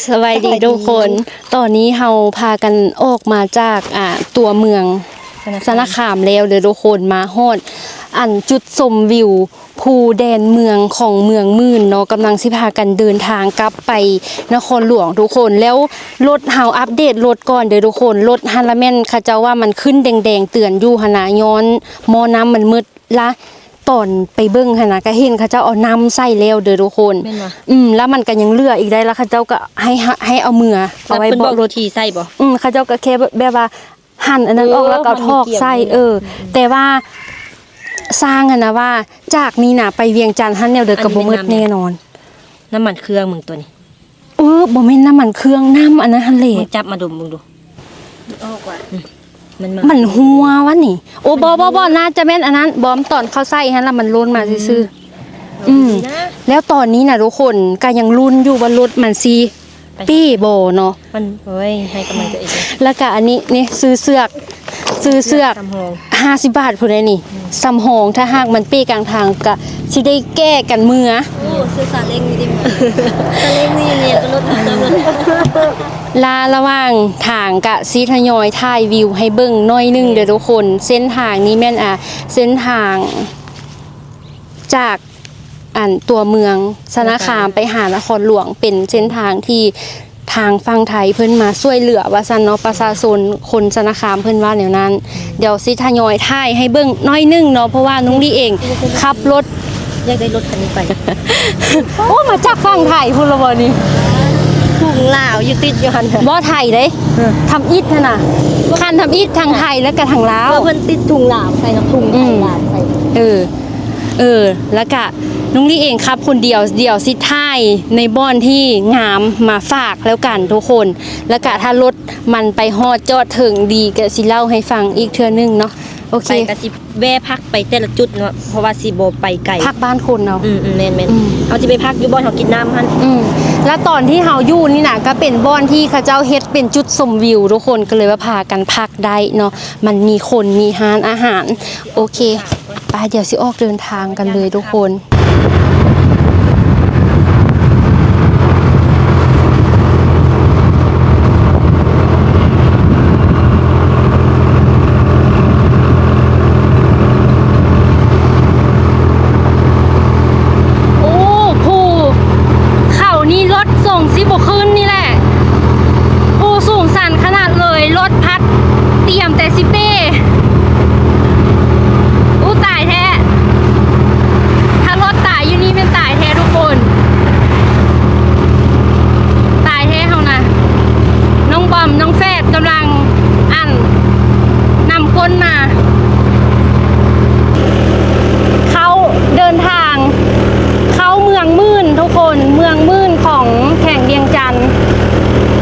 ສະບາຍດີທຸກຄົນ. ຕອນນີ້ເຮົາພາກັນອອກມາຈາກ ອ່າ ຕົວເມືອງ ສະນະຄາມ ສະນະຄາມແລ້ວເດີທຸກຄົນ. ມາຮອດອັນຈຸດຊົມວິວພູແດນເມືອງຂອງເມືອງໝື່ນເນາະ. ກຳລັງຊິພາກັນເດີນທາງກັບໄປນະຄອນຫຼວງທຸກຄົນ. ແລ້ວລົດເຮົາ ອັບເດດລົດກ່ອນເດີທຸກຄົນ. ລົດຫັ້ນລະແມ່ນເຂົາເຈົ້າວ່າມັນຂຶ້ນແດງໆເຕືອນຢູ່ຫັ້ນນະ ຍ້ອນໝໍ້ນ້ຳມັນໝົດ. ລະຕອນໄປເບິ່ງຫັ້ນນະ ກະເຫັນເຂົາເຈົ້າເອົານ້ຳໃສ່ແລ້ວເດີທຸກຄົນ. ແມ່ນບໍ່? ອືມ ລະມັນກະຍັງເຫຼືອອີກໄດ໋. ລະເຂົາເຈົ້າກະໃຫ້ ໃຫ້ເອົາເມືອ ເອົາໄວ້ເບາະລົດ. ເພິ່ນບອກວິທີໃສ່ບໍ່? ອືມ ເຂົາເຈົ້າກະແຄ່ແບບວ່າຫັນອັນນັ້ນອອກ ເອີ ແລ້ວກະຖອກໃສ່. ເອີ ອືມໆ ແຕ່ວ່າຊ່າງຫັ້ນນະວ່າ ຈາກນີ້ນະໄປວຽງຈັນຫັ້ນແນວໃດກະບໍ່ໝົດແນ່ນອນ. ນ້ຳມັນເຄື່ອງມຶງຕົວນີ້. ເອີ ບໍ່ແມ່ນນ້ຳມັນເຄື່ອງ ນ້ຳອັນນັ້ນຫັ້ນແຫຼະ. ມຶງຈັບມາດົມເບິ່ງດູ. ອອກວ່າ ອືມ ມັນມາ ມັນຮົ່ວວະນີ້. ໂອ້ ບໍ່ ບໍ່ ບໍ່ ໜ້າຈະແມ່ນອັນນັ້ນ ບອມ ຕອນເຂົາໃສ່ຫັ້ນລະມັນຫຼົ່ນມາຊື່ໆ. ອືມ ອືມ ດີນະ. ແລ້ວຕອນນີ້ນະທຸກຄົນກະຍັງລຸ້ນຢູ່ວ່າລົດມັນຊິເປ້ບໍ່ເນາະ. ມັນ ໂອ້ຍ ໃຫ້ກຳລັງໃຈເອງ. ແລ້ວກະອັນນີ້ ນີ້ ຊື້ເຊືອກ ຊື້ເຊືອກ ສຳຮອງ ຫ້າສິບບາດພຸ້ນໃດນີ້. ອືມ ສຳຮອງ ຖ້າຫາກມັນເປ້ກາງທາງກະຊິໄດ້ແກ້ກັນເມືອ. ໂອ້ ຊື້ຊາເລ້ງນີ້ໄດ້ເມືອ. ຊາເລ້ງນີ້ເມຍກໍລົດເຮົາຈຳລົດ. ລະ ລະຫວ່າງທາງກະຊິທະຍອຍຖ່າຍວິວໃຫ້ເບິ່ງໜ້ອຍໜຶ່ງເດີທຸກຄົນ. ເສັ້ນທາງນີ້ແມ່ນ ອ່າ ເສັ້ນທາງຈາກ ອັນ ຕົວເມືອງສະນະຄາມ ນະຄາມ ໄປຫານະຄອນຫຼວງ ເປັນເສັ້ນທາງທີ່ທາງຝັ່ງໄທເພິ່ນມາຊ່ວຍເຫຼືອວ່າຊັ້ນເນາະ ປະຊາຊົນຄົນສະນະຄາມ ເພິ່ນວ່າແນວນັ້ນ. ອືມ ດຽວຊິທະຍອຍຖ່າຍໃຫ້ເບິ່ງໜ້ອຍໜຶ່ງເນາະ ເພາະວ່ານ້ອງລີເອງຂັບລົດ ຢາກໄດ້ລົດຄັນນີ້ໄປ. ໂອ້ ມາຈາກຝັ່ງໄທພຸ້ນລະບໍ່ນີ້? ທຸງລາວຢູ່ຕິດຢູ່ຫັ້ນ. ບໍ່ ໄທເດ້. ເອີ ທຳອິດຫັ້ນນະ ຄັນທຳອິດທາງໄທ ແລ້ວກະທາງລາວ. ເອີ ເພິ່ນຕິດທຸງລາວໃສ່ເນາະ ທຸງໄທ ອືມ ລາວໃສ່. ເອີ ເອີ ແລ້ວກະນ້ອງລີເອງຂັບຄົນດຽວ ດຽວຊິຖ່າຍໃນບ່ອນທີ່ງາມມາຝາກແລ້ວກັນທຸກຄົນ. ແລ້ວກະຖ້າລົດມັນໄປຮອດຈອດເຖິງດີ ກະຊິເລົ່າໃຫ້ຟັງອີກເທື່ອໜຶ່ງເນາະ. ໂອເຄ ໄປກະຊິແວ່ພັກໄປແຕ່ລະຈຸດເນາະ ເພາະວ່າຊິບໍ່ໄປໄກ ພັກບ້ານຄົນເນາະ. ອືມໆ ແມ່ນໆ ອືມ ເຮົາຊິໄປພັກຢູ່ບ່ອນເຮົາກິນນ້ຳຫັ້ນ. ອືມ ແລ້ວຕອນທີ່ເຮົາຢູ່ນີ້ນະ ກະເປັນບ່ອນທີ່ເຂົາເຈົ້າເຮັດເປັນຈຸດຊົມວິວທຸກຄົນ ກະເລີຍວ່າພາກັນພັກໄດ້ເນາະ. ມັນມີຄົນ ມີຮ້ານອາຫານ. ໂອເຄ ໄປ ດຽວຊິອອກເດີນທາງກັນເລີຍທຸກຄົນ. ໂອ້ ພູເຂົານີ້ລົດ ສົງຊິບໍ່ຂຶ້ນນີ້ແຫຼະ ພູສູງຊັນຂະໜາດເລີຍ ລົດພັດຕຽມແຕ່ຊິເປ້. ອູ້ ຕາຍແທ້ ຖ້າລົດຕາຍຢູ່ນີ້ແມ່ນຕາຍແທ້ທຸກຄົນ ຕາຍແທ້ເຮົານະ. ນ້ອງບອມ ນ້ອງແຟດກຳລັງ ອັນ ນຳຄົນມາ ເຂົ້າເດີນທາງ ເຂົ້າເມືອງໝື່ນທຸກຄົນ ເມືອງໝື່ນຂອງແຂວງວຽງຈັນ.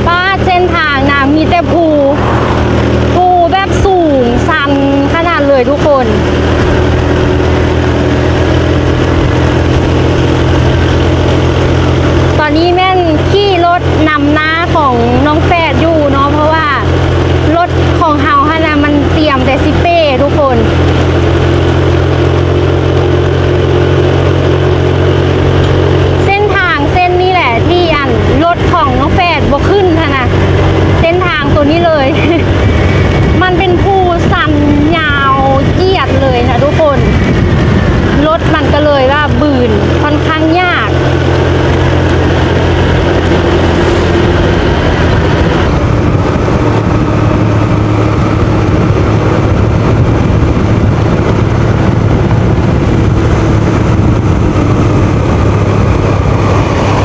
ປາດ ເສັ້ນທາງນະມີແຕ່ພູ ພູແບບສູງຊັນຂະໜາດເລີຍທຸກຄົນ. ຕອນນີ້ແມ່ນຂີ່ລົດນຳໜ້າຂອງນ້ອງແຟດຢູ່ເນາະ ເພາະວ່າລົດຂອງເຮົາຫັ້ນນະ ມັນຕຽມແຕ່ຊິເປ້ທຸກຄົນ. ເສັ້ນທາງເສັ້ນນີ້ແຫຼະທີ່ ອັນ ລົດຂອງນ້ອງແຟດບໍ່ຂຶ້ນຫັ້ນນະ ເສັ້ນທາງໂຕນີ້ເລີຍ. ມັນເປັນພູຊັນຍາວຈຽດເລີຍນະທຸກຄົນ ລົດມັນກະເລີຍວ່າບືນ ຂ້ອນຂ້າງຍາກ.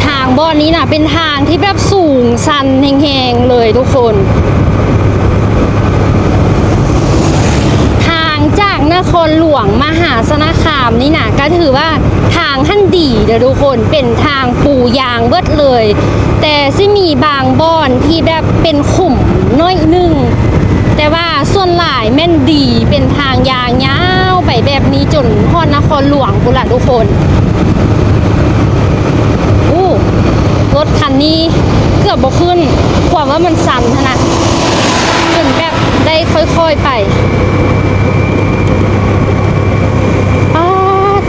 ທາງບ່ອນນີ້ນະ ເປັນທາງທີ່ແບບສູງຊັນແຮງໆເລີຍທຸກຄົນ. ທາງຈາກນະຄອນຫຼວງມະຫາສາລະຄາມນີ້ນະ ກະຖືວ່າທາງຫັ້ນດີເດີທຸກຄົນ ເປັນທາງປູຢາງເບິດເລີຍ. ແຕ່ຊິມີບາງບ່ອນທີ່ແບບເປັນຂຸມໜ້ອຍໜຶ່ງ ແຕ່ວ່າສ່ວນຫຼາຍແມ່ນດີ ເປັນທາງຢາງຍາວໄປແບບນີ້ຈົນຮອດນະຄອນຫຼວງພຸ້ນລະທຸກຄົນ. ອູ້ ລົດຄັນນີ້ເກືອບບໍ່ຂຶ້ນ ຄວາມວ່າມັນຊັນຫັ້ນນະ ຈົນແບບໄດ້ຄ່ອຍໆໄປ. ປາດ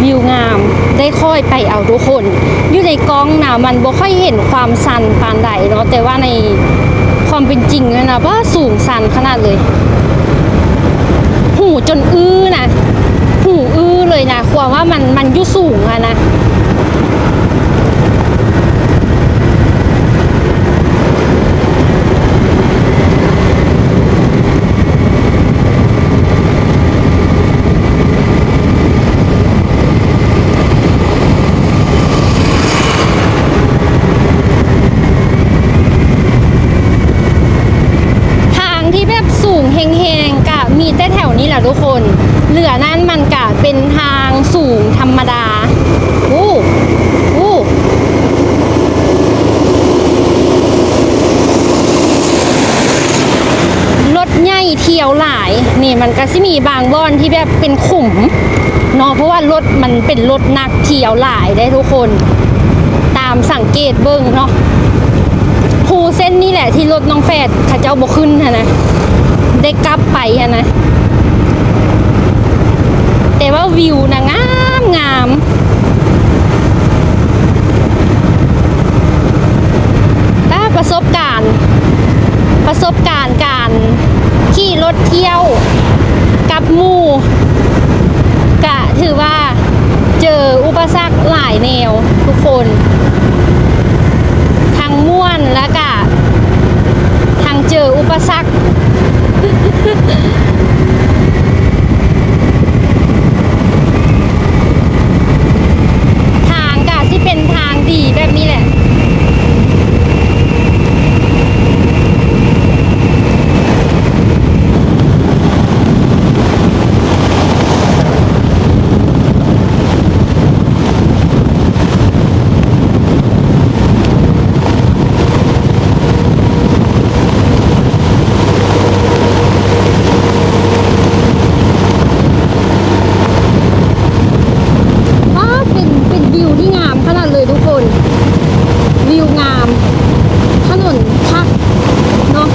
ວິວງາມ ໄດ້ຄ່ອຍໄປເອົາທຸກຄົນ. ຢູ່ໃນກ້ອງນະ ມັນບໍ່ຄ່ອຍເຫັນຄວາມຊັນປານໃດເນາະ, ແຕ່ວ່າໃນຄວາມເປັນຈິງນັ້ນນະ ວ້າ ສູງຊັນຂະໜາດເລີຍ. ຫູຈົນອື້ນະ, ຫູອື້ເລີຍນະ, ຄວາມວ່າມັນ, ມັນຢູ່ສູງຫັ້ນນະ. ທາງທີ່ແບບສູງແຮງໆ ກະມີແຕ່ແຖວນີ້ແຫຼະທຸກຄົນ, ເຫຼືອນັ້ນມັນກະເປັນທາງສູງທຳມະດາ. ໂອ້ ໂອ້ ລົດໃຫຍ່ທ່ຽວຫຼາຍ. ນີ້ມັນກະຊິມີບາງບ່ອນທີ່ແບບເປັນຂຸມເນາະ, ເພາະວ່າລົດມັນເປັນລົດໜັກທ່ຽວຫຼາຍເດ້ທຸກຄົນ, ຕາມສັງເກດເບິ່ງເນາະ. ພູເສັ້ນນີ້ແຫຼະທີ່ລົດນ້ອງແຝດເຂົາເຈົ້າບໍ່ຂຶ້ນຫັ້ນນະ, ໄດ້ກັບໄປຫັ້ນນະ. ແຕ່ວ່າວິວນະງາມໆ. ປະສົບການ, ປະສົບການການຂີ່ລົດທ່ຽວກັບໝູ່ ກະຖືວ່າເຈີອຸປະສັກຫຼາຍແນວທຸກຄົນ, ທັງມ່ວນ ແລະກະທັງເຈີອຸປະສັກ. ທາງກະຊິເປັນທາງດີແບບນີ້ແຫຼະ. ອ້າ ເປັນ, ເປັນວິວທີ່ງາມຂະໜາດເລີຍທຸກຄົນ, ວິວງາມ, ຖະໜົນຄັກເນາະ.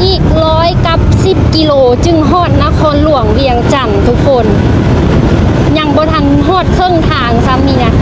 ອີກຮ້ອຍກັບສິບກິໂລຈຶ່ງຮອດນະຄອນຫຼວງວຽງຈັນທຸກຄົນ, ຍັງບໍ່ທັນຮອດເຄິ່ງທາງຊ້ຳນີ້ນະ.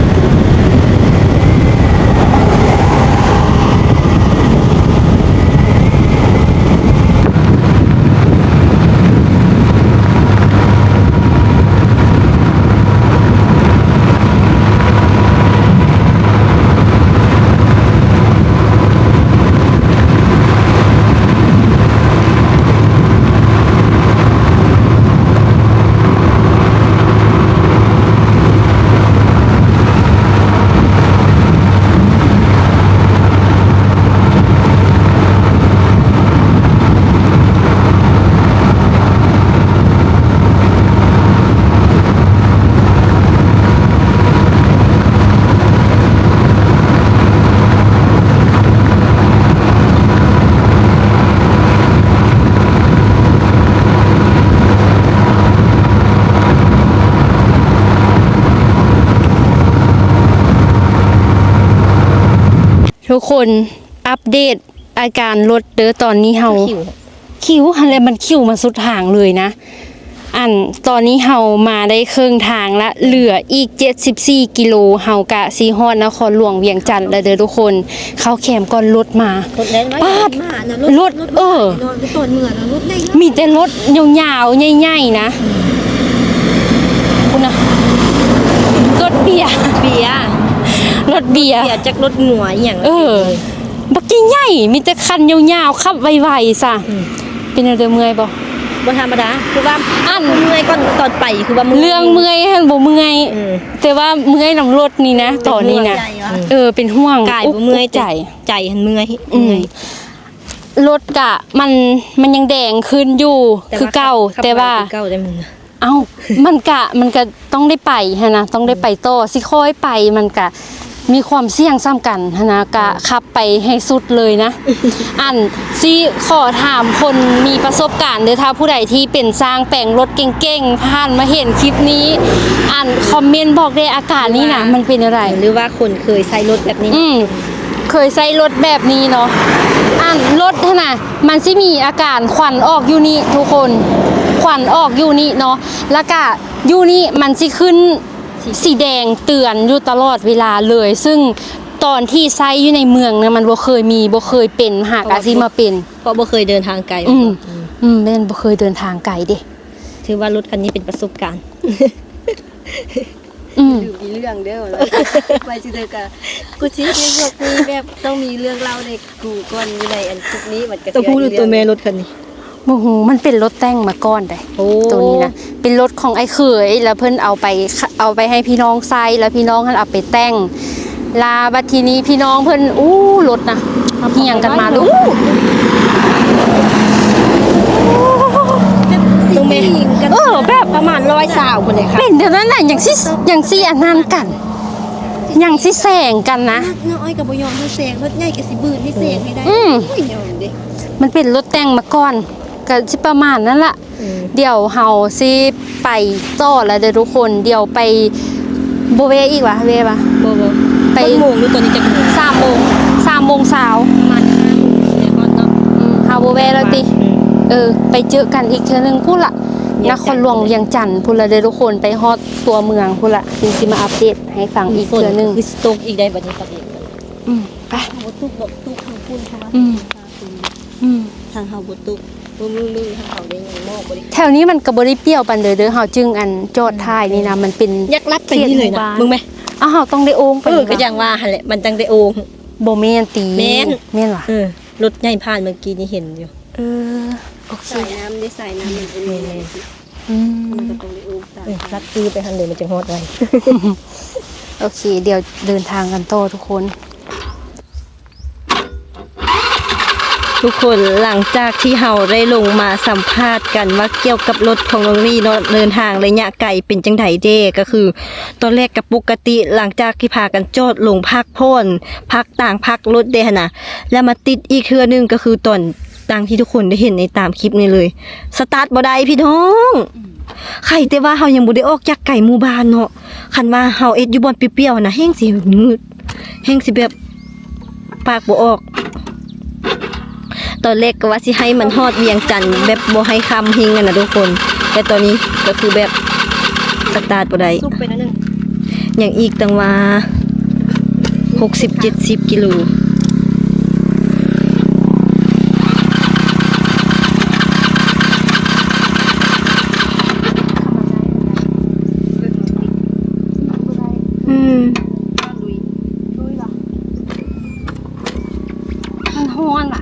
ທຸກຄົນ ອັບເດດອາການລົດເດີ, ຕອນນີ້ເຮົາ ຄິວ ຄິວຫັ້ນແຫຼະ, ມັນຄິວມາສຸດທາງເລີຍນະ. ອັນ ຕອນນີ້ເຮົາມາໄດ້ເຄິ່ງທາງລະ, ເຫຼືອອີກເຈັດສິບສີ່ກິໂລ ເຮົາກະຊິຮອດນະຄອນຫຼວງວຽງຈັນແລ້ວເດີທຸກຄົນ. ເຂົ້າແຄມກ່ອນ, ລົດມາ. ລົດແລ່ນໄວ ປາດ ມານະ ລົດ ລົດ ເອີ ລົດ ເນາະ ຕອນເມື່ອນະ ລົດໃຫຍ່ ມີແຕ່ລົດຍາວໆ ໃຫຍ່ໆ ນະ. ອືມ ພຸ້ນນະ ລົດເບຍ ເບຍ ລົດເບຍ ເບຍຈັກລົດງົວອີ່ຫຍັງ ເອີ ບັກໃຫຍ່ໆ ມີແຕ່ຄັນຍາວໆ ຂັບໄວໆ ຊະ. ອືມ ເປັນແນວໃດ ເມື່ອຍບໍ່? ບໍ່ທຳມະດາ ຄືວ່າ ອັນ ເມື່ອຍກ່ອນ ຕອນໄປຄືວ່າເມື່ອຍ ເລື່ອງເມື່ອຍຫັ້ນບໍ່ເມື່ອຍ ອືມ ແຕ່ວ່າເມື່ອຍນຳລົດນີ້ນະ ຕອນນີ້ນະ ເປັນຫ່ວງໃຈ ເອີ ເປັນຫ່ວງ ກາຍບໍ່ເມື່ອຍ ອຸກໃຈ ແຕ່ໃຈຫັ້ນເມື່ອຍ ອືມ ເມື່ອຍ. ລົດກະມັນ ມັນຍັງແດງຂຶ້ນຢູ່ ແຕ່ວ່າ ຄືເກົ່າ ແຕ່ວ່າ ຂັບໄວຄືເກົ່າໄດ້ມັນ ເອົ້າ ມັນກະ ມັນກະຕ້ອງໄດ້ໄປຫັ້ນນະ ຕ້ອງໄດ້ໄປຕໍ່ ຊິຄ່ອຍໄປ ມັນກະ ມີຄວາມສ່ຽງສ່ຳກັນຫັ້ນນະ ກະຂັບໄປໃຫ້ສຸດເລີຍນະ. ອັນ ຊິຂໍຖາມຄົນມີປະສົບການເດີ້ ຖ້າຜູ້ໃດທີ່ເປັນຊ່າງແປງລົດເກັ່ງໆ ຜ່ານມາເຫັນຄລິບນີ້ ອັນ ຄອມເມັນບອກແດ່ ອາການນີ້ນະ ມັນເປັນແນວໃດ ຫຼືວ່າຄົນເຄີຍໃຊ້ລົດແບບນີ້ ອືມ ເຄີຍໃຊ້ລົດແບບນີ້ເນາະ. ອັນ ລົດຫັ້ນນະ ມັນຊິມີອາການຄວັນອອກຢູ່ນີ້ທຸກຄົນ ຄວັນອອກຢູ່ນີ້ເນາະ ແລ້ວກະຢູ່ນີ້ມັນຊິຂຶ້ນ ສີແດງເຕືອນຢູ່ຕະຫຼອດເວລາເລີຍ ຊຶ່ງຕອນທີ່ໃຊ້ຢູ່ໃນເມືອງນະ ມັນບໍ່ເຄີຍມີ ບໍ່ເຄີຍເປັນ ຫາກະຊິມາເປັນ ເພາະວ່າບໍ່ເຄີຍເດີນທາງໄກ ອືມ ອືມ ອືມ ແມ່ນ ບໍ່ເຄີຍເດີນທາງໄກເດ້. ຖືວ່າລົດຄັນນີ້ເປັນປະສົບການ ອືມ ຫຼືມີເລື່ອງເດີ້ ໄປຊິເດີກະ ກູຊິມີແບບ ມີແບບ ຕ້ອງມີເລື່ອງເລົ່າໃນກູກ່ອນ ຢູ່ໃນອັນຄລິບນີ້ ມັນກະຊິຮູ້ ໂຕແມ່ລົດຄັນນີ້ ບໍ່ຮູ້ ມັນເປັນລົດແຕ່ງມາກ່ອນເດ້. ໂອ້ ໂຕນີ້ນະ ເປັນລົດຂອງອ້າຍເຂີຍ ແລ້ວເພິ່ນເອົາໄປ ເອົາໄປໃຫ້ພີ່ນ້ອງໃຊ້ ແລ້ວພີ່ນ້ອງຫັ້ນເອົາໄປແຕ່ງ ລາບັດທີນີ້ພີ່ນ້ອງເພິ່ນ ອູ້ ລົດນະ ຮຽງກັນມາ ອູ້ ເອີ ແບບປະມານຮ້ອຍຊາວພຸ້ນເດ້ ເປັນແນວນັ້ນນະ ຍັງຊິ ຍັງຊິອັນນັ້ນກັນ ຍັງຊິແຊງກັນນະ. ນ້ອຍກະບໍ່ຍອມໃຫ້ແຊງ ລົດໃຫຍ່ກະຊິບືດໃຫ້ແຊງໃຫ້ໄດ້ ອືມ ໂອ້ຍ ຍອມເດ້. ມັນເປັນລົດແຕ່ງມາກ່ອນ ກະຊິປະມານນັ້ນລະ. ອືມ ດຽວເຮົາຊິໄປຕໍ່ລະເດີ້ທຸກຄົນ ດຽວໄປ ບໍ່ແວ່ອີກຫວາ ແວ່ຫວາ ບໍ່ ບໍ່ ໄປ ຈັກໂມງ ຕອນນີ້ຈັກໂມງ? ສາມໂມງ ສາມໂມງຊາວ ປະມານຫ້າໂມງ ຊິໄດ້ຮອດເນາະ. ອືມ ເຮົາບໍ່ແວ່ແລ້ວຕິ ອືມ ເອີ ໄປເຈີກັນອີກເທື່ອໜຶ່ງພຸ້ນລະ ນະຄອນຫຼວງວຽງຈັນພຸ້ນລະເດີ້ທຸກຄົນ ໄປຮອດຕົວເມືອງພຸ້ນລະ ຈຶ່ງຊິມາອັບເດດໃຫ້ຟັງອີກເທື່ອໜຶ່ງ. ຝົນກະຄືຊິຕົກອີກໄດ໋ບັດນີ້ ອືມ ໄປ ບໍ່ຕົກດອກ ຕົກທາງພຸ້ນ ເພາະວ່າ ອືມ ອືມ ທາງເຮົາບໍ່ຕົກ ບໍ່ມື້ໆ ທາງເຮົາໄດ້ຍັງມອງບໍ່ໄດ້ ແຖວນີ້ມັນກະບໍ່ໄດ້ປ່ຽວປານໃດເດີ້ ເຮົາຈຶ່ງອັນຈອດຖ່າຍນີ້ນະ ມັນເປັນ ຢາກລັດໄປນີ້ເລີຍນະ ເບິ່ງແມະ. ອ້າວ ເຮົາຕ້ອງໄດ້ໂອ່ງໄປ ເອີ ກະຈັ່ງວ່າຫັ້ນແຫຼະ ມັນຈັ່ງໄດ້ໂອ່ງ. ບໍ່ແມ່ນຕິ ແມ່ນ ແມ່ນຫວາ ເອີ ລົດໃຫຍ່ຜ່ານເມື່ອກີ້ນີ້ເຫັນຢູ່. ເອີ ໂອເຄ ສາຍນ້ຳເດ້ ສາຍນ້ຳມັນເປັນ ອືມ ມັນກະຕ້ອງໄດ້ໂອ່ງ ເອີ ລັດຊື່ໄປຫັ້ນເລີຍ ມັນຈຶ່ງຮອດໄວ. ໂອເຄ ດຽວເດີນທາງກັນຕໍ່ທຸກຄົນ. ທຸກຄົນ ຫຼັງຈາກທີ່ເຮົາໄດ້ລົງມາສຳພາດກັນວ່າກ່ຽວກັບລົດຂອງນ້ອງລີເນາະ ເດີນທາງໄລຍະໄກເປັນຈັ່ງໃດເດ້ ກະຄືຕອນແລກກະປົກກະຕິ ຫຼັງຈາກທີ່ພາກັນຈອດລົງພັກຜ່ອນ ພັກຕາງພັກລົດເດ້ຫັ້ນນະ ແລ້ວມາຕິດອີກເທື່ອໜຶ່ງ ກະຄືຕອນ ດັ່ງທີ່ທຸກຄົນໄດ້ເຫັນໃນຕາມຄລິບນີ້ເລີຍ ສະຕາດບໍ່ໄດ້ພີ່ນ້ອງ. ອືມ ໄຄແຕ່ວ່າເຮົາຍັງບໍ່ໄດ້ອອກຈາກໄກໝູ່ບ້ານເນາະ ຄັນວ່າເຮົາເຮັດຢູ່ບ່ອນປ່ຽວໆຫັ້ນນະ ແຮ່ງຊິງືດ ແຮ່ງຊິແບບປາກບໍ່ອອກ. ຕອນແລກກະວ່າຊິໃຫ້ມັນຮອດວຽງຈັນແບບບໍ່ໃຫ້ຄ່ຳຫິ້ງຫັ້ນນະທຸກຄົນ ແຕ່ຕອນນີ້ກະຄືແບບສະຕາດບໍ່ໄດ້ ສຸກໄປໜ້ອຍໜຶ່ງ. ຍັງອີກຕັ້ງວ່າຫົກສິບເຈັດສິບກິໂລ. ອືມ ມັນຮ້ອນຫວາ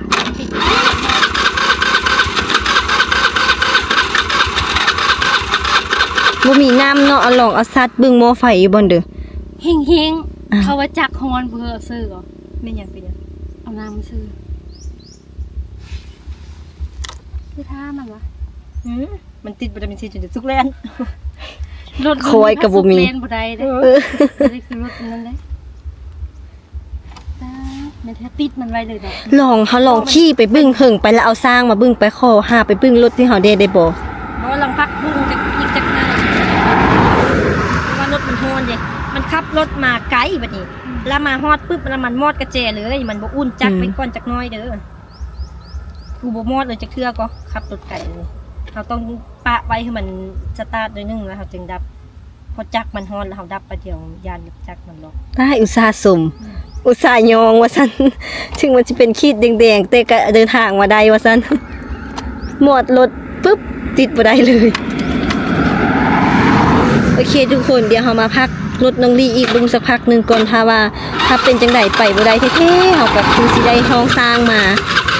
ບໍ່ມີນ້ຳເນາະ. ເອົາລອງເອົາສັດເບິ່ງໝໍ້ໄຟຢູ່ບ່ອນເດີ ແຮງໆ ອ່າ ເຂົາວ່າຈັກຮ້ອນ ບໍ່ເອົາເສີກເອົາ ແມ່ນຫຍັງເປັນຫຍັງ ເອົານ້ຳມາເສີກ ຄືຖ້າມັນວະ ອືມ ມັນຕິດບໍ່ໄດ້ ມັນຊິຈົນໄດ້ສຸກແລ່ນ ລົດ ຄອຍກະບໍ່ມີ ສຸກແລ່ນບໍ່ໄດ້ເດ້ ເອີ ນີ້ຄືລົດອັນນັ້ນເດ້. ແມ່ນແທ້ ຕິດມັນໄວ້ເລີຍເນາະ ລອງ ເຮົາລອງຂີ່ໄປເບິ່ງ ເຫິງໄປລະເອົາຊ່າງມາເບິ່ງ ໄປຂໍຫາໄປເບິ່ງລົດທີ່ເຮົາແດ່ໄດ້ບໍ່? ບໍ່ ລອງພັກເບິ່ງຈັກ ອີກຈັກໜ້ອຍ ເພາະວ່າລົດມັນຮ້ອນເດ້ ມັນຂັບລົດມາໄກບັດນີ້ ລະມາຮອດປຶບ ລະມັນມອດກະແຈເລີຍ ມັນບໍ່ອຸ່ນຈັກໄວ້ກ່ອນຈັກໜ້ອຍເດີ. ກູບໍ່ມອດເລີຍຈັກເທື່ອ ກະຂັບລົດໄກເລີຍ ເຮົາຕ້ອງປະໄວ້ໃຫ້ມັນສະຕາດໜ້ອຍໜຶ່ງ ລະເຮົາຈຶ່ງດັບ ເພາະຈັກມັນຮ້ອນລະເຮົາດັບບາດດຽວ ຢ້ານຈັກມັນລອກ. ອ້າຍ ອຸດສ່າຊົມ ອືມ ອຸດສ່າຍ້ອງວ່າຊັ້ນ ເຖິງມັນຊິເປັນຂີດແດງໆ ແຕ່ກະເດີນທາງມາໄດ້ວ່າຊັ້ນ ມອດລົດປຶບ ຕິດບໍ່ໄດ້ເລີຍ. ໂອເຄທຸກຄົນ ດຽວເຮົາມາພັກລົດນ້ອງລີອີກເບິ່ງສັກພັກໜຶ່ງກ່ອນ ຖ້າວ່າ ຖ້າເປັນຈັ່ງໃດໄປບໍ່ໄດ້ແທ້ໆ ເຮົາກະຄືຊິໄດ້ຮ້ອງຊ່າງມາ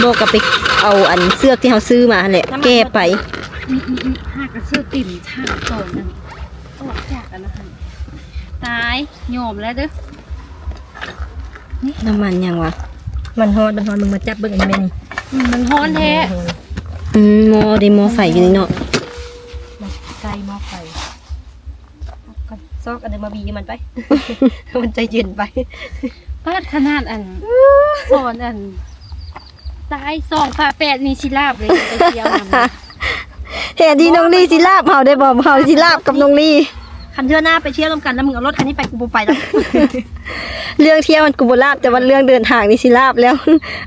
ບໍ່ກະໄປເອົາອັນເຊືອກທີ່ເຮົາຊື້ມາຫັ້ນແຫຼະ ແກ່ໄປ. ອືມໆໆ ຫາກະເຊືອກຕີນສາມໂຕນະ ອອກຈາກອັນນັ້ນ ຕາຍ ຍອມແລ້ວເດີ. ນ້ຳມັນຫຍັງຫວາ? ມັນຮ້ອນ ມັນຮ້ອນ ມຶງມາຈັບເບິ່ງອັນນີ້ແມ່ນນີ້. ອືມ ມັນຮ້ອນແທ້. ອືມ ໝໍ້ເດ້ ໝໍ້ໄຟຢູ່ນີ້ເນາະ. ໃສ່ໝໍ້ໄຟ. ຊອກອັນເດີມາບີມັນໄປ ມັນໃຈເຢັນໄປ. ປາດຂະໜາດອັນ ສອນອັນ ຕາຍສອງຝາແຝດນີ້ຊິລາບເລີຍ ໄປທ່ຽວນຳ. ແທນທີ່ນ້ອງລີຊິລາບເຮົາໄດ້ບໍ່ ເຮົາຊິລາບກັບນ້ອງລີ. ຄັນເທື່ອໜ້າໄປທ່ຽວນຳກັນແລ້ວ ມຶງເອົາລົດຄັນນີ້ໄປ ກູບໍ່ໄປແລ້ວ. ເລື່ອງທ່ຽວມັນກູບໍ່ລາບ ແຕ່ວ່າເລື່ອງເດີນທາງນີ້ຊິລາບແລ້ວ.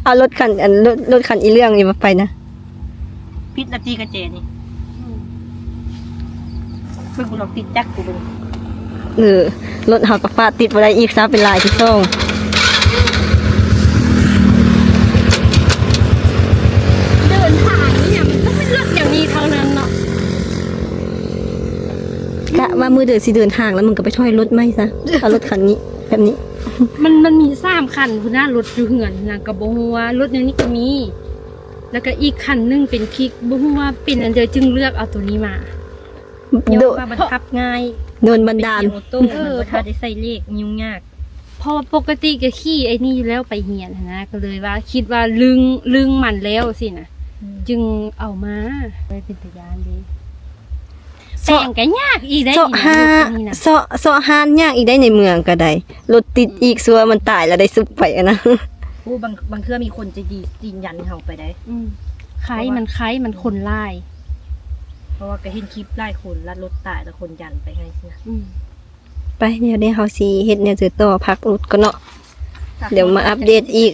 ເອົາລົດຄັນ ອັນ ລົດ ລົດຄັນອີເລື່ອງນີ້ມາໄປນະ. ປິດລະຕິກະແຈນີ້. ອືມ ເບິ່ງ ກູລອງຕິດຈັກກູເບິ່ງ. ເອີ ລົດເຮົາກໍຟາດຕິດບໍ່ໄດ້ອີກຊະ ເປັນລາຍທີສອງ. ເດີນທາງນີ້ມັນຕ້ອງເປັນລົດແນວນີ້ເທົ່ານັ້ນເນາະ. ກະວ່າມື້ເດີນຊິເດີນທາງແລ້ວ ມຶງກໍໄປຖອຍລົດໃໝ່ຊະ ເອົາລົດຄັນນີ້ ແບບນີ້. ມັນ ມັນມີສາມຄັນພຸ້ນນະ ລົດຢູ່ເຮືອນນະ ກໍບໍ່ຮູ້ວ່າລົດແນວນີ້ກໍມີ. ແລ້ວກໍອີກຄັນໜຶ່ງເປັນຄິກ ບໍ່ຮູ້ວ່າເປັນອັນໃດຈຶ່ງເລືອກເອົາໂຕນີ້ມາ. ໂດ ຍ້ອນວ່າບັງຄັບງ່າຍ ໂດນບັນດານ ເປັນເກຍໂອໂຕ້ ເອີ ມັນບໍ່ ບໍ່ ຖ້າໄດ້ໃສ່ເລກ ຫຍຸ້ງຍາກ. ເພາະວ່າປົກກະຕິກໍຂີ່ໄອ້ນີ້ຢູ່ແລ້ວ ໄປຮຽນຫັ້ນນະ ກໍເລີຍວ່າຄິດວ່າລຶ້ງ ລຶ້ງມັນແລ້ວຊີ້ນະ. ອືມ ຈຶ່ງເອົາມາ ເລີຍເປັນຕາຢ້ານເດ້. ແຕ່ງກໍຍາກອີກໄດ໋ ເຊາະຮ້ານ ເຊາະ ເຊາະຮ້ານຍາກອີກໄດ໋ ໃນເມືອງກໍໄດ້ ລົດຕິດອີກ ຊົ່ວມັນຕາຍແລ້ວໄດ້ຊຸບໄປຫັ້ນນະ. ໂອ້ ບາງ ບາງເທື່ອມີຄົນໃຈດີ ຈີນຢັນເຮົາໄປໄດ້. ອືມ ໄຄມັນ ໄຄມັນຄົນຫຼາຍ ເພາະວ່າກໍເຫັນຄລິບຫຼາຍຄົນ ລັດລົດຕາຍແລ້ວຄົນຢັນໄປໃຫ້ຊີ້ນະ. ອືມ ໄປ ດຽວນີ້ເຮົາຊິເຮັດແນວໃດຕໍ່ ພັກລົດກ່ອນເນາະ. ດຽວມາອັບເດດອີກ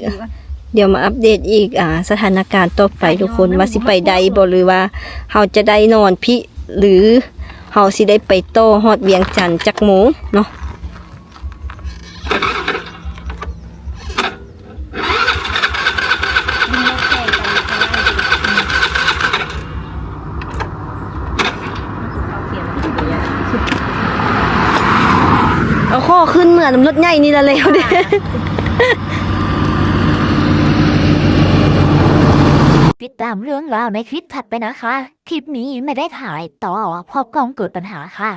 ດຽວມາອັບເດດອີກ ອ່າ ສະຖານະການຕໍ່ໄປທຸກຄົນ ວ່າຊິໄປໄດ້ບໍ່ ຫຼືວ່າເຮົາຈະໄດ້ນອນພີ້ ຫຼືເຮົາຊິໄດ້ໄປຕໍ່ຮອດວຽງຈັນຈັກໂມງເນາະ. ເອົາຂໍ້ຂຶ້ນເມືອນຳລົດໃຫຍ່ນີ້ລະແລ້ວເດ້. ຕິດຕາມເລື່ອງລາວໃນຄລິບຖັດໄປນະຄະ. ຄລິບນີ້ໄມ່ໄດ້ຖ່າຍຕໍ່ ເພາະກ້ອງເກີດບັນຫາຄະ.